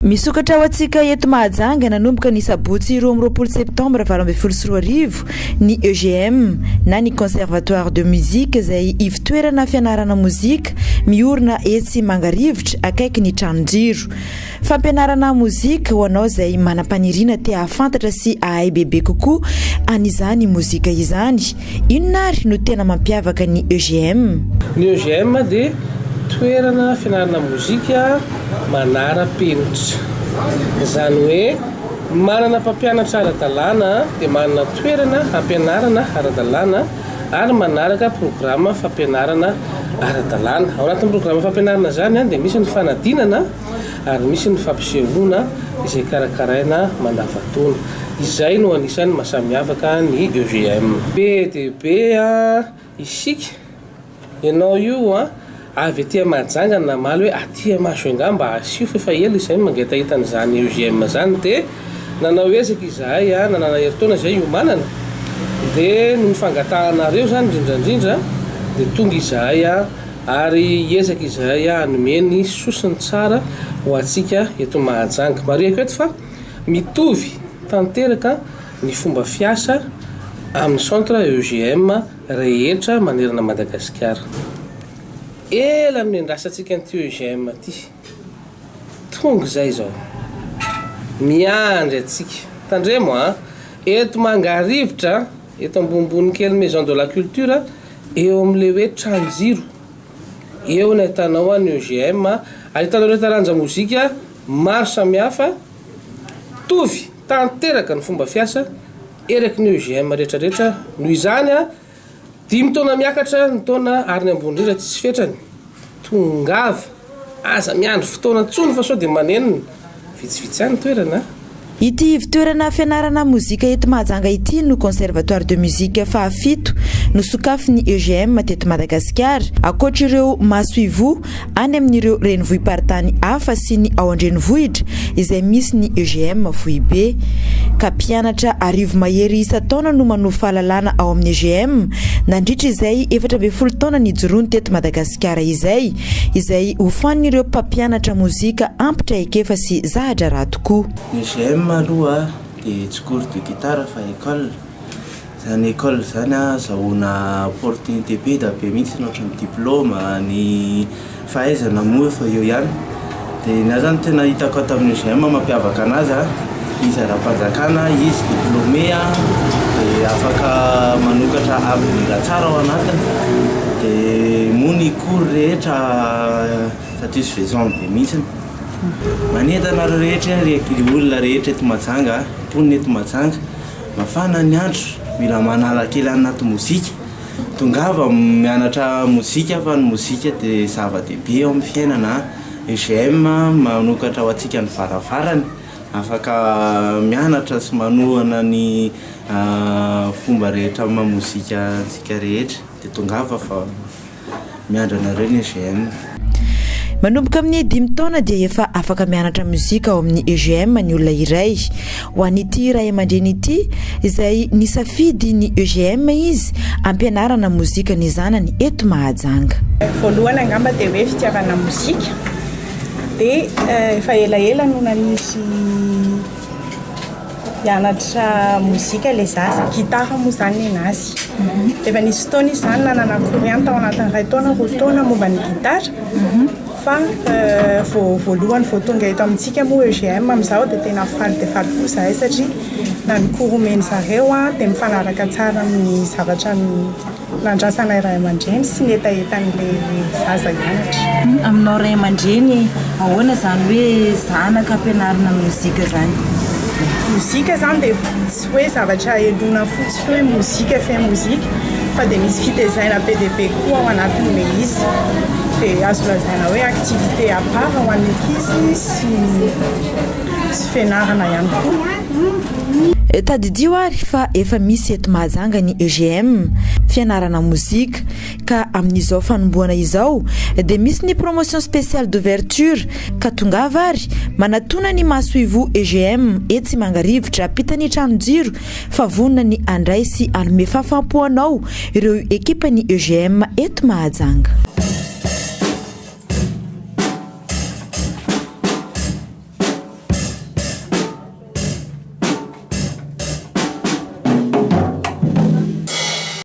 Misokatra ho antsika eto Mahajanga nanomboka ny sabotsy 22 septambra 2018 ny EGM na ny Conservatoire de Musique izay ivotoerana fianarana mozika miorina etsy Mangarivotra akaiky ny tranon-jiro. Fampianarana mozika ho anao izay manam-paniriana te hahafantatra sy hahay bebe kokoa an'izany mozika izany. Inona ary no tena mampiavaka ny EGM? Ny EGM dia toerana fianarana mozika manara-penitra. Izany hoe manana mpampianatra ara-dalàna dia manana toerana hampianarana ara-dalàna ary manaraka programa fampianarana ara-dalàna. Ao anatin'ny programa fampianarana izany dia misy ny fanadinana ary misy ny fampisehoana izay karakaraina mandavantaona. Izay no anisan'ny mahasamiavaka ny EGM. Be dia be isika, ianao io an, avy aty Mahajanga no namaly hoe aty Majunga mba asio fa efa ela izahay no mangetaheta an'izany EGM izany dia nanao ezaka izahay an, nanana herintaona izay hiomanana dia noho ny fangatahanareo izany indrindra indrindra dia tonga izahay an, ary hiezaka izahay hanome ny sosony tsara ho antsika eto Mahajanga. Marihiko eto fa mitovy tanteraka ny fomba fiasa amin'ny centre EGM rehetra manerana Madagasikara. Ela no niandrasantsika an'ity EGM ity. Tonga izay izao. Miandry antsika. Tandremo an! Eto Mangarivotra, eto ambonimbony kely Maison de la Culture, Eo amin'ilay hoe tranon-jiro, eo no ahitanao ny EGM, ahitanao ireo taranja mozika maro samihafa, mitovy tanteraka ny fomba fiasa eraky ny EGM rehetrarehetra, noho izany dimy taona miakatra ny taona ary ny ambony indrindra tsisy fetrany, tongava. Aza miandry fotoana intsony fa sao dia manenina. Vitsivitsy ihany ny toerana a. Ity ivotoerana fianarana mozika eto Mahajanga ity no Conservatoire de musique fahafito nosokafin'ny EGM teto Madagasikara, ankoatra ireo masoivoho any amin'ireo renivohi-paritany hafa sy ny ao an-drenivohitra izay misy ny EGM foibe. Ka mpianatra 1000 mahery isan-taona no manovo fahalalana ao amin'ny EGM nandritra izay 14 taona nijoroany teto Madagasikara izay. Izay hofanin'ireo mpampianatra mozika ampy traikefa sy za-draharaha tokoa. Ny EGM aloha dia tsy cours de guitare fa école, izany école izany ahazahoana opportunité be dia be mihitsy ohatran'ny diplôme, ny fahaizana moa efa eo ihany, dia ny ahy zany tena hitako ato amin'ny EGM mampiavaka anazy an, izy ara-panjakana, izy diplômé dia afaka manokatra avenir tsara ao anatiny, dia moa ny cours rehetra satisfaisant be mihitsy. Manentana anareo rehetra ry olona rehetra eto Mahajanga, mponina eto Mahajanga, mafana ny andro, mila manala kely any anaty mozika, tongava mianatra mozika fa ny mozika dia zava-dehibe eo amin'ny fiainana, EGM manokatra ho antsika ny varavarany. Afaka mianatra sy manohana ny fomba rehetra maha mozika antsika rehetra dia tongava fa miandry anareo ny EGM. Manomboka amin'ny dimy taona dia efa afaka mianatra mozika ao amin'ny EGM ny olona iray. Ho an'ity ray aman-dreny ity izay nisafidy ny EGM izy ampianarana mozika ny zanany eto Mahajanga. Voalohany angamba dia hoe fitiavana mozika. Dia efa elaela no naniry hianatra mozika ilay zaza, gitara moa izany nenazy. Dia efa nisy fotoana izy izany nanana cours ihany tao anatin'ny iray taona, roa taona momba ny gitara. Fa vao voalohany vao tonga eto amintsika moa EGM amin'izao dia tena faly dia faly koa izahay satria na ny cours omen'ny zareo dia mifanaraka tsara amin'ny zavatra Nandrasanay ray aman-dreny sy ny hetahetan'ilay zaza hianatra. Aminao ray aman-dreny, ahoana izany hoe zanaka ampianarina mozika izany? Mozika izany dia tsy hoe zavatra henoina fotsiny hoe mozika fe mozika fa dia misy fitezaina be dia be koa ao anatin'ilay izy. Dia azo lazaina hoe activité à part ho an'ny ankizy sy sy fianarana ihany koa. Tadidio ary fa efa misy eto Mahajanga ny EGM, fianarana mozika, ka amin'izao fanombohana izao dia misy ny promotion spéciale d'ouverture ka tongava ary manatona ny masoivoho EGM etsy Mangarivotra ampitan'ny tranon-jiro fa vonona ny handray sy hanome fahafaham-po anao ireo ekipan'ny EGM eto Mahajanga.